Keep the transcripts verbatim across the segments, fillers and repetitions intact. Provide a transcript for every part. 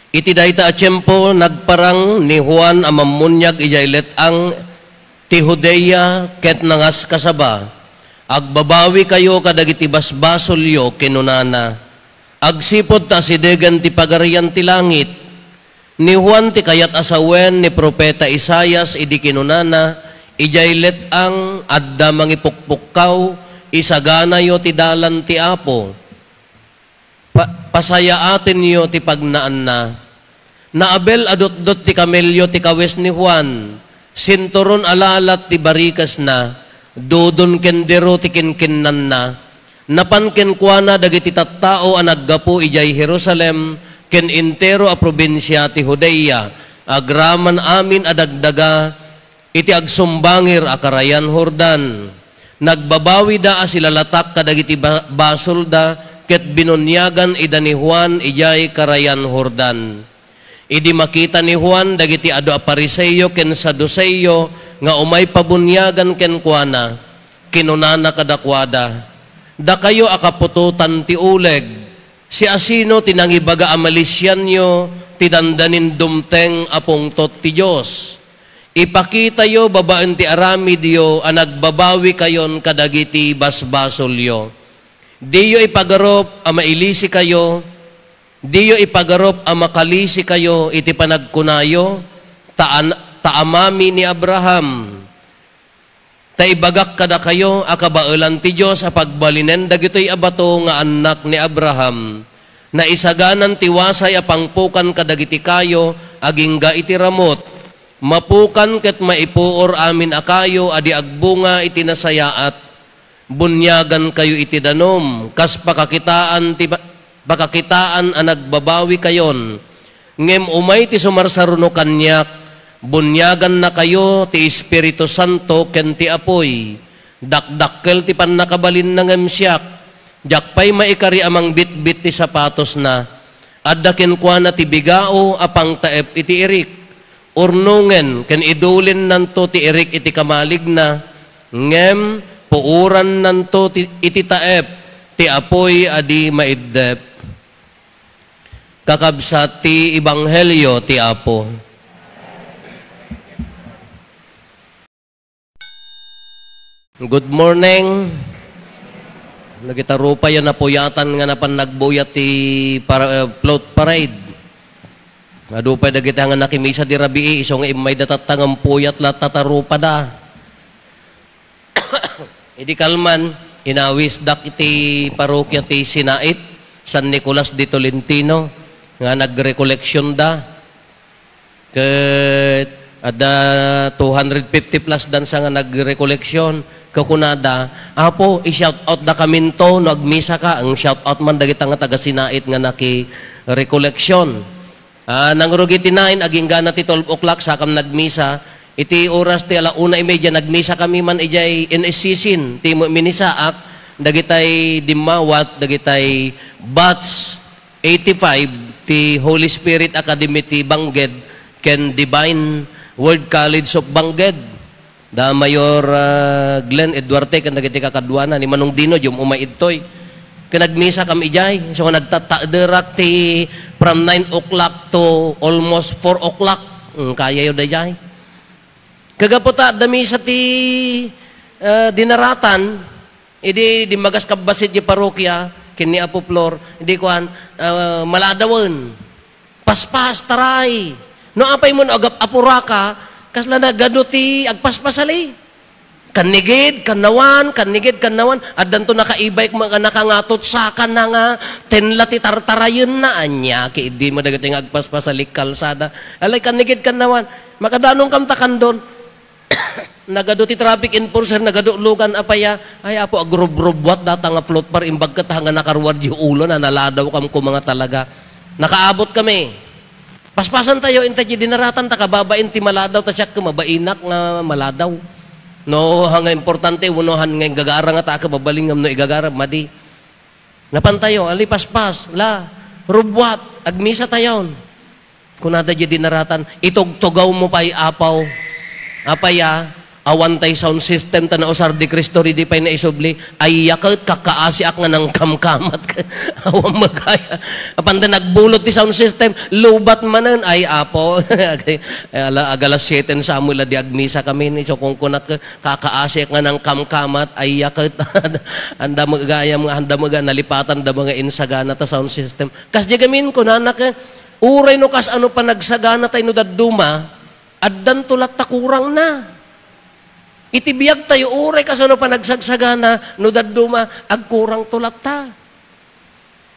Iti dayta a tiempo, nagparang ni Juan a Mammuniag idiay let-ang ti Judea ket nangaskasaba, "Agbabawikayo kadagiti basbasolyo," kinunana. Agsipud ta asidegen ti Pagarian ti langit, ni Juan ti kayat a sawen ni profeta Isaias idi kinunana, "Idiay let-ang adda mangipukpukkaw, isaganayo ti dalan ti Apo." Pa-, pasayaatenyo ti pagnaanna. Naabel a dutdot ti kamelio ti kawes ni Juan, sinturon a lalat ti barikesna, dudon ken diro ti kinkinnanna. Napan kenkuana dagiti tattao a naggapu idiay Jerusalem ken entero a probinsia ti Judea, agraman amin a dagdaga iti agsumbangir a karayan Jordan. Nagbabawida a silalatak kadagiti ba-, basolda ket binuniagan ida ni Juan idiay karayan Jordan. Idi makita ni Juan dagiti adu a Fariseo ken Saduceo nga umay pabuniagan kenkuana, kinunana kadakuada, "Dakayo a kaputotan ti uleg, siasino ti nangibaga a malisianyo ti dandanin dumteng a pungtot ti Dios? Ipakitayo babaen ti aramidyo a nagbabawikayon kadagiti basbasolyo. Diyo ipagarup a mailisikayo, diyo ipagarup a makalisikayo iti panagkunayo, ta an-, ta amami ni Abraham. Ta ibagak kadakayo a kabaelan ti Dios a pagbalinen dagitoy a bato nga annak ni Abraham. Naisaganan ti wasay a pangpukan kadagiti kayo agingga iti ramut. Mapukan ket maipuor amin a kayo a di agbunga iti nasayaat. Buniagankayo iti danum, kas pakakitaan ti ba-, pakakitaan a nagbabawikayon. Ngem umay ti sumarsaruno kaniak, buniagannakayo ti Espiritu Santo ken ti apuy. Dakdakkel ti pannakabalinna ngem siak, diak pay maikari a mangbitbit ti sapatosna. Adda kenkuana ti bigao a pangtaep iti irik. Urnongen ken idulinnanto ti irik iti kamaligna, ngem puorannanto ti, iti taep ti apuy a di maiddep. Kakabsat ti ebanghelio ti Apo. Good morning. Dagiti tarupa ya napuyatan nga napan nagbuyat ti para-, eh, float parade. Adu pay dagiti nga nakimisa di rabii, isu nga immay da tatta ngem puyat la tatarupada. Idi kalman, inawisdak iti parokia ti Sinait, San Nicolas de Tolentino, nga nagrekoleksyon da. Ket adda two hundred fifty plus dansa nga nagrekoleksyon. Kakunada, "Apo, i-shout out da kaminto no agmisa ka." Ang shout out man dagita nga taga Sinait nga nakirekoleksyon. Ah, nangrugi ti nine, aginggana ti twelve o'clock, sakam nagmisa. Iti oras ti ala una y media, nagmisa kami man idiay N S C sin, ti mu-, minisaak, dagitay dimmawat, dagitay batch eighty-five ti Holy Spirit Academy ti Bangged ken Divine Word College of Bangged. Da Mayor, ah, Glenn Eduarte ken dagiti kakaduana, ni Manong Dino, diay umay idtoy. Ken nagmisa kam idiay, so nagtattaederak ti from nine o'clock to almost four o'clock. Mm, kayayo daydiay. Kagapu ta adda misa ti, ah, dinaratan, idi dimmagas kabbasi diay parokia, ken ni Apo Flor, idi kuan, ah, maladawen. Paspas, taray. No apay mo no agap-, apuraka, kasla nagadu ti agpaspasali. Kannigid, kannawan, kannigid, kannawan. Addanto nakaibayek nga nakangatot saka na nga tenla ti tartarayenna. Ania, ki idi mo dagiti nga agpaspasali kalsada. Alay, kannigid, kannawan. Makadanon kam ta kandon. Nagadu ti traffic enforcer, nagadu lugan, apaya, ay, Apo, agrubrubwat data nga float par, imbag ket ha nga nakaruar di ulo na, naladaw kam ko mga talaga. Nakaabot kami. Paspasan tayo, inta di dinaratan, ta kababain ti maladaw, ta siak mabainak nga maladaw. No, ha nga importante, uno han nga igagara nga ta, kababaling ngam no igagara, madi. Napan tayo, ali paspas, la, rubwat, agmisa tayon. Kunada di dinaratan, "Itugtugaw mo pay, Apaw." Apaya, Awan tay sound system ta nausar di Cristo, ready pay naisubli. Ay, yaket, kakaasiak nga nangkamkamat. Awan magaya. Apanda nagbulot ti sound system, lubat manen. Ay, Apo. Ay, ala, agalas siete sa amo la di agmisa kami. Ni so kungkunat ka, kakaasiak nga nangkamkamat. Ay, yaket. Anda magayam nga, anda maga, nalipatan da mga insagana ta sound system. Kas di gamin ko, nanak, eh, uray no kas ano pa nagsagana tayo no dadduma, addanto latta kurang na. Iti biag tayo, uray kasano pa nagsagsagana, no dadduma, agkurang to latta.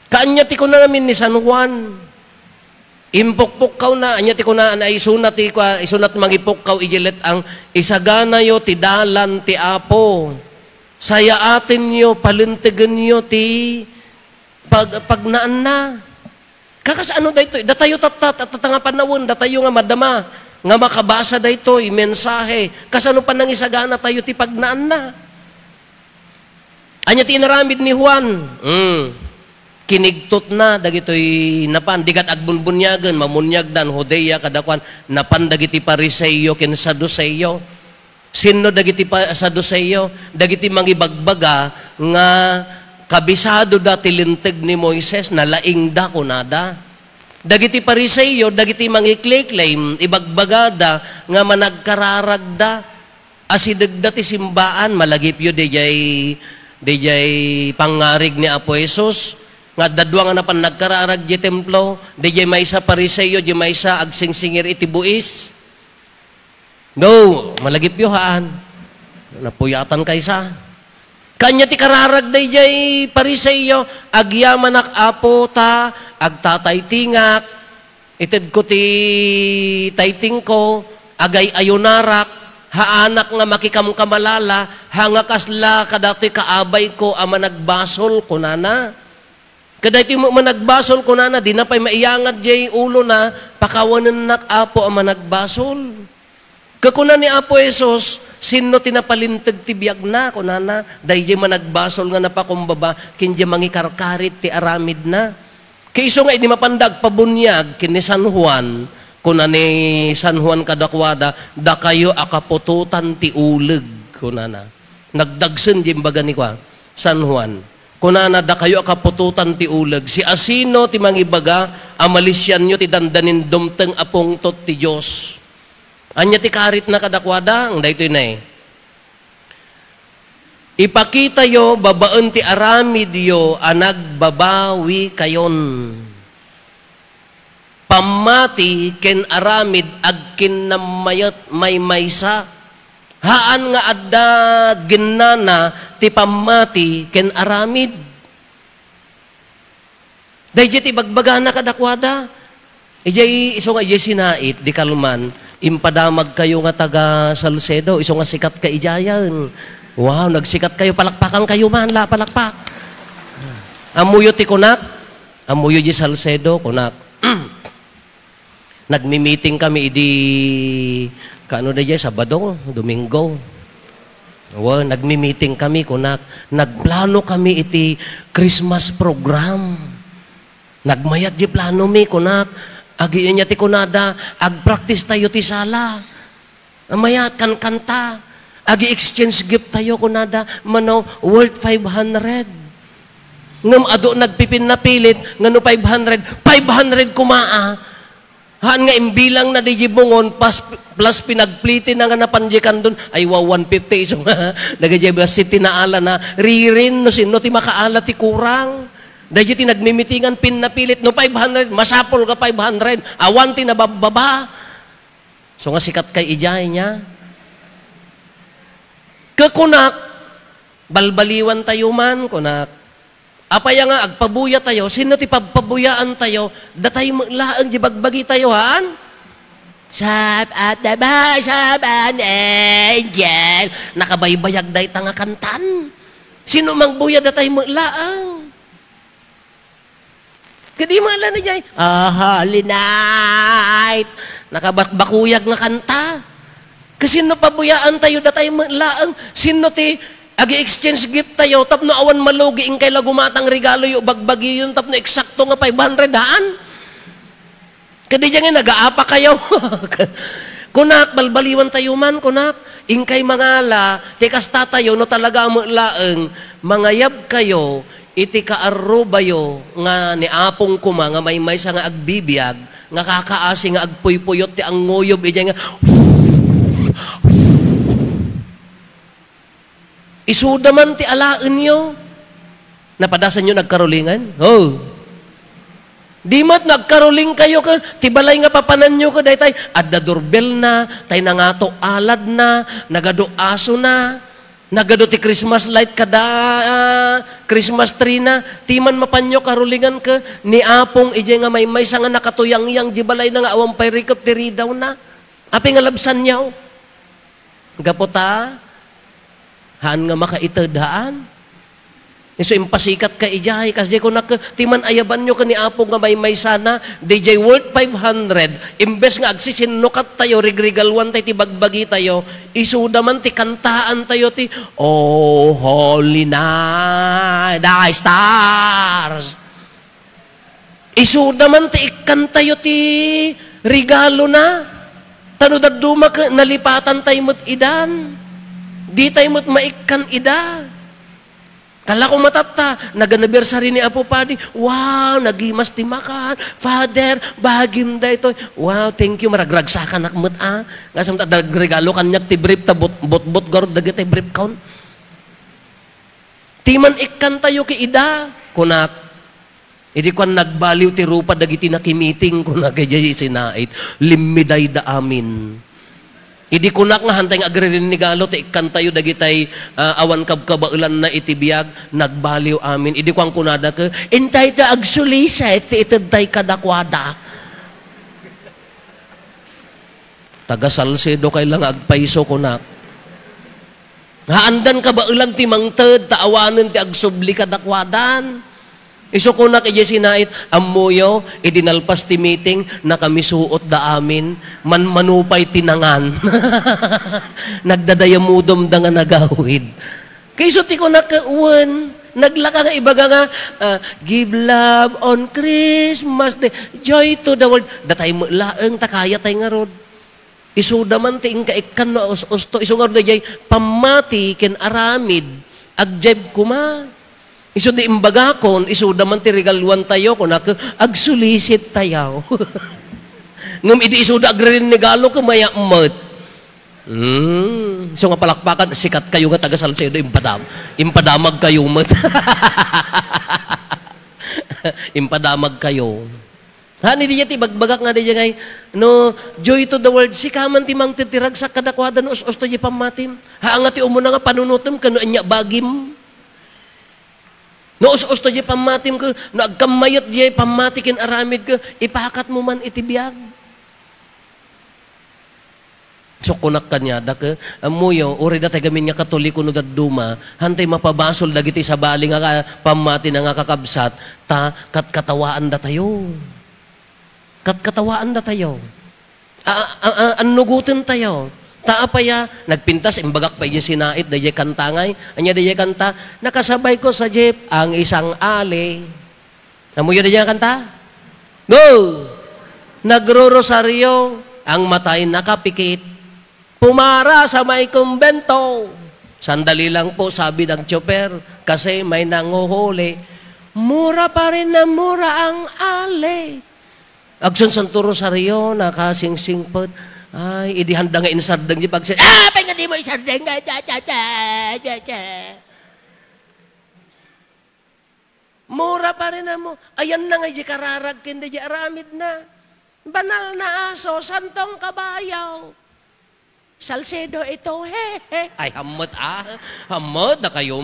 Kaanya ti kuna ngamin ni San Juan. Impukpukkaw na, anya ti kuna, na isuna ti, kwa, isuna ti mangipukkaw, idilet ang isaganayo ti dalan ti Apo. Sayaatenyo, palentegenyo ti pag-, pagnaanna. Kakas ano daytoy? Datayo tatta, tatta nga panawen, datayo nga madama, nga makabasa daytoy, mensahe. Kasano pa nangisagana tayo ti pagnaanna? Anya ti inaramid ni Juan? Hmm. Kinigtotna dagitoy napan. Digat agbunbuniagen, mamuniagdan, Judea, kadakuan, napan dagiti Pariseo ken Saduseo. Sinno dagiti pa-, Saduseo? Dagiti mangibagbaga nga kabisadoda ti Linteg ni Moises, nalaingda, kunada. Dagiti Pariseo, dagiti mangikleklem, ibagbagada nga managkararagda. Asidegda ti simbaan, malagipyo, didiay, didiay pangngarig ni Apo Jesus. Nga adda dua nga napan nagkararag diay templo, didiay maysa Pariseo, diay maysa agsingsingir iti buis. No, malagipyo haan. Napuyatan kaysa. Kanya ti kararag daydiay Pariseo, "Agyamanak, Apo, ta agtataytingak, itedko ti taytingko, agay-ayunarak, haanak nga makikamkamalala, ha nga kasla kadatoy kaabayko a managbasol," kunana. Kadaytoy met managbasol, kunana, dina pay maiyangad diay ulona, "Pakawanennak, Apo, a managbasol." Kakuna ni Apo Jesus, "Sinno ti napalinteg ti biagna?" kunana, "Daydiay managbasol nga napakumbaba ken diay mangikarkarit ti aramidna." Ket isu nga idi mapanda agpabuniag ken ni San Juan, kuna ni San Juan kadakuada, "Dakayo a kaputotan ti uleg," kunana. Nagdagsen diay imbaga ni kua, San Juan. Kunana, "Dakayo a kaputotan ti uleg, siasino ti mangibaga a malisianyo ti dandanin dumteng a pungtot ti Dios?" Ania ti karitna kadakuada? Ang daytoy na eh. "Ipakitayo babaen ti aramidyo a nagbabawikayon." Pammati ken aramid agkinnammayet maymaysa. Haan nga adda gennana ti pammati ken aramid. Daydiay ti ibagbagana kadakuada. Idiay isu nga idiay sinait, di kalman, impadamag kayo nga taga Salcedo, isu nga sikat ka idiayen. Wow, nagsikat kayo, palakpakan kayo man, la, palakpak. Ammoyo ti kunak? Ammoyo di Salcedo, kunak. Nagmi-meeting kami idi, kaano daydiay, Sabado, Domingo. Wa, nagmi-meeting kami, kunak. Nagplano kami iti Christmas program. Nagmayat di plano mi, kunak. Agi ania ti kunada, "Agpractice tayo ti sala." Amayat, kankanta. "Agi-exchange gift tayo," kunada, mano, worth five hundred. Ngem adu nagpipinnapilit nga no five hundred, five hundred koma, a. Haan nga imbilang na di bungon, pas-, plus pinagpliti na nga napan di kandon, ay wa, one fifty isu nga, dagiti ba, siti naala na, ririn, no sinno ti makaala ti kurang. Dagiti nagmimitingan, pinnapilit, no five hundred, masapul ka five hundred, awan ti nababbaba. So nga sikat kay idiay niya. Kakunak, "Balbaliwan tayo man," kunak. "Apay nga agpabuya tayo?" Sinno ti pabpabuyaan tayo? Datay met laeng di bagbagi tayo, haan? "Shape of the Voice of an Angel." Nakabaybayag dayta nga kantan. Sinno mangbuya? Datay met laeng. Kadi mala na jay, "Ah, Holy Night." Nakabakbakuyag nga kanta. Kasinno pabuyaan tayo, datay met laeng? Sinno ti agi-exchange gift tayo tapno awan malugi, inkay la gumatang regaloyo, bagbagiyon tapno eksakto nga five hundred, haan? Kadi jay nga nagaapa kayo. Kunak, balbaliwan tayo man, kunak. Inkay mangala, ti kasta tayo, no talaga met laeng, mangayab kayo, iti kaarrubayo nga ni Apong koma nga maymaysa nga agbibiag, nga kakaasi nga agpuypuyot ti anguyob, idiay nga, isuda man ti alaenyo. Napadasanyo nagkarolingan? Oh. Di met no agkaroling kayo ka, ti balay nga papananyo ka, daytay, adda doorbell na, tay nangato alad na, nagadu aso na, nagadu ti Christmas light kada, ah, Christmas tree na, ti man mapanyo karolingan ka, ni Apong idiay nga maymaysa nga nakatuyangyang di balay na nga awan pay rikep ti ridaw na. Apay nga labsanyo? Gapu ta, haan nga makaited, haan? Isu impasikat ka idiay, kas di ko nak-, ti man ayabanyo ken ni Apo nga maymaysa na, di jay worth five hundred, imbes nga agsisinnukat tayo, rigrigaluan tayo ti bagbagi tayo, isuda man ti kantaan tayo ti, "Oh, holy night, thy stars." Isuda man ti ikkantayo ti regalona. Ta no dadduma ket nalipatan tayo met idan. Di tayo met maikkan ida. Kala ko matatta, nag-anniversary ni Apo Padi. Wow, nagimas ti makan. Father, bagim daytoy. Wow, thank you. Maragragsakanak met, ah. Nga samta, nagregalo kaniak ti brief ta but-, butbut garud dagiti brief kon. Ti man ikkantayo ki ida, kunak. Idi kuan, nagbaliw ti rupa dagiti nakimiting, kunak, idiay sinait, limmidayda amin. Idi kunak nga hantay nga agririnigalo ti ikkantayo dagitay, ah, awan kabkabaelanna iti biag, nagbaliw amin. Idi kuan kunada ke, "Intayda agsulisit ti itedtay kadakuada." Taga Salcedo kay la nga agpayso, kunak. Haandan kabaelan ti mangted, ta awanen ti agsubli kadakuadan. Isu kunak idiay sinait, ammoyo, idi nalpas ti meeting, nakamisuotda amin, manmanupay ti nangan. Nagdadayamudom da nga nagawid. Kayso ti kunak, wen, naglaka nga ibaga nga, ah, "Give love on Christmas Day, joy to the world." Datay met laeng, ta kayatay ngarud. Isuda man ti inka ikkan no us-usto. Isu ngarud dayjay pammati ken aramid, agjayb koma. Isu di imbagakon, isuda man ti regaluan tayo, kunak, agsulisit tayo. Ngem idi isuda agririnigalo, kumayak met. Hmm. Isu nga palakpakan, sikat kayo nga taga Salcedo, impadam-, impadamag kayo met. Impadamag kayo. Ha, ni diya ti bagbagak nga diya ngay, no, joy to the world, sika man ti mangted ti ragsak kadakuada no us-usto diay pammatim. Ha, nga ti umuna nga panunutem ken no ania bagim. No us-usto diay pammatim ken no agkammayat diay pammati ken aramid ken ipakatmo man iti biag. Sukkunak kaniada ket, ammoyo, uray datay gamin nga Katoliko no dadduma, hantay mapabasol dagiti sabali nga ka-, pammatina nga kakabsat, ta katkatawaandatayo. Katkatawaandatayo. A-, a-, a-, annugotentayo. Ta apay a, nagpintas, imbagak pay diay sinait, dayjay kanta ngay. Ania dayjay kanta? Nakasabayko sa jeep ang isang ali. Ammoyo dayjay a kanta? Go! Nagrorosaryo ang matay nakapikit. Pumara sa may kumbento. "Sandali lang po," sabi ng tsoper, "kasi may nanguhuli." Mura pa rin na mura ang ali. Agsunsunto rosaryo, nakasingsingpet. Ay, idi handa nga insardeng di pagsi-, "Ah, pay nga di mo isardeng?" Mura pa rin mo. Ayan na nga di kararag ken di aramid na. Banal na aso, santong kabayo. Salcedo ito, he, he. Ay, hammet, ah. Hammet na kayo.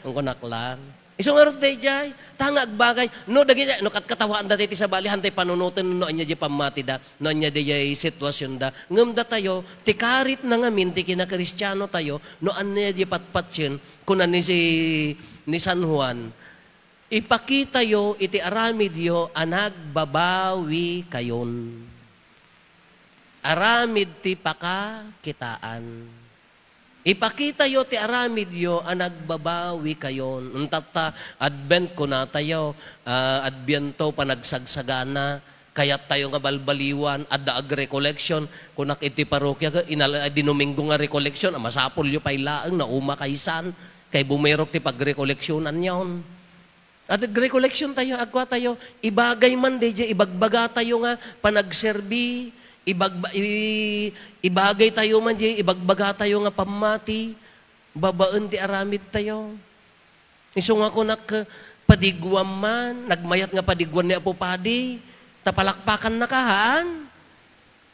Ang kunak lang. Isu ngarud dayjay, ta nga agbagay. No, dagiti, no, katkatawaandatayo ti sabali, hantay panunoten, no, ania di pammatida, no, ania di sitwasionda. Ngem datayo, ti karit na ngamin, ti kinakristiano tayo, no, ania di patpatien, kuna ni si, ni San Juan, "Ipakitayo iti aramidyo a nagbabawi kayon." Aramid ti pakakitaan. Ipakitayo ti aramidyo a nagbabawi kayon. Untatta, Advent kunatayo, ah, Adviento, panagsagsagana, Kayat tayo nga balbaliwan, adda ag-recollection. Kunak iti parokya, inala, di Domingo nga recollection, a, masapulyo pay laeng, nauma kaysan, kay bumirok ti pagrecollectionanyon. At ag-recollection tayo, agkua tayo, ibagay man di, di ibagbaga tayo nga panagserbi, ibagba-, i-, ibagay tayo man di, ibagbaga tayo nga pammati, babaen ti aramid tayo. Isu nga kunak, padiguam man, nagmayat nga padiguan ni Apo Padi, ta palakpakan na kahaan.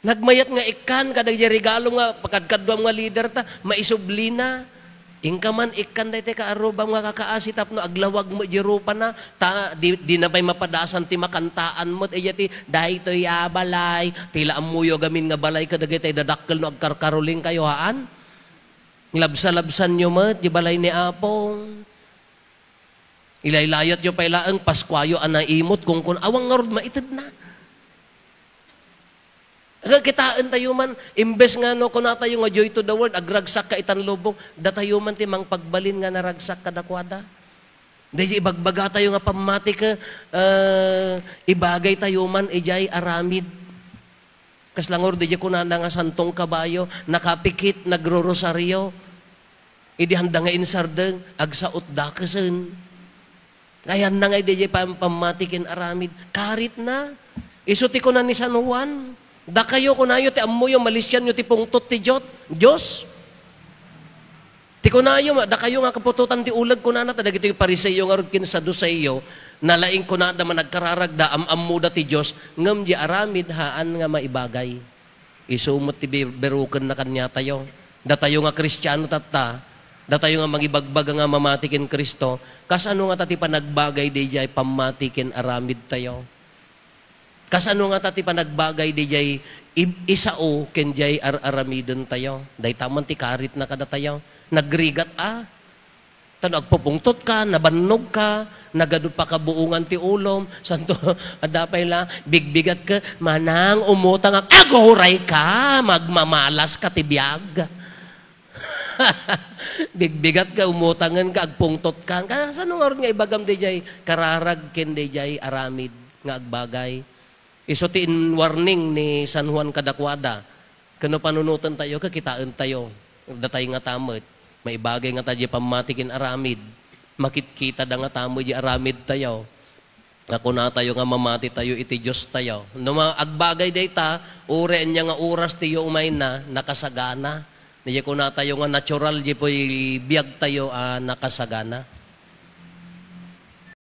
Nagmayat nga ikkan, kadagiti regalo nga, pakadkaduam nga leader ta, maisublina. Inka man ikkan daytoy kaarrubam nga kakaasi tapno aglawag met di rupana, ta di, di na pay mapadasan ti makantaan met, iya ti, "Daytoy a balay, ti la ammoyo gamin nga balay kadagiti dadakkel no agkarkaruling kayo, haan?" Labsa-labsanyo met di balay ni Apo. Ilaylayatyo pay laeng, Paskuayo a naimot, kunkun-, awan ngarud maitedna. Agkitaen tayo man, imbes nga no, kuna tayo nga joy to the world, agragsak ka itan lubong, datayo man ti mangpagbalin nga naragsak kadakuada. Daydi ibagbaga tayo nga pammati ket, eh, ibagay tayo man idiay aramid. Kasla ngarud, diay kunana nga santong kabayo, nakapikit, nagrorosaryo. Idi handa nga insardeng, agsao ti dakesen. Ayanna nga diay pam-, pammati ken aramid. Karitna. Isu ti kuna ni San Juan, "Dakayo, kunayo, ti ammoyo, malisianyo ti pungtot ti Diot-, Dios." Ti kunayo, ma-, dakayo nga kaputotan ti uleg, kunana, ta dagitoy Fariseo ngarud ken Saduceo, nalaing kunada man agkararagda, am-ammoda ti Dios, ngem di aramid, haan nga maibagay. Isu met ti bi-, birukenna kaniatayo. Datayo nga Kristiano tatta, datayo nga mangibagbaga nga mamati ken Cristo, kasano ngata ti panagbagay daydiay pammati ken aramid tayo? Kasano ngata ti panagbagay daydiay ib-, isao ken diay ar-aramiden tayo? Dayta man ti karitna kadatayo. Nagrigat a. Tano agpupungtot ka, nabannog ka, nagadu pakabuongan ti ulom, santo, adda pay la, bigbigat ka, manang umutang ak-, aguray ka, magmamalas ka ti biag. Bigbigat ka, umutangen ka, agpungtot ka. Kasano ngarud nga ibagam daydiay kararag ken daydiay aramid nga agbagay? Isu ti in-warning ni San Juan kadakuada. Ken no panunoten tayo, kakitaen tayo. Datay ngata met, maibagay ngata diay pammati ken aramid. Makitkitada ngata met diay aramid tayo. Nga kuna tayo nga mamati tayo iti Dios tayo. No ma-, agbagay dayta, uray ania nga oras tayo umayna, nakasagana. Diay kuna tayo nga natural, diay pay biag tayo a nakasagana.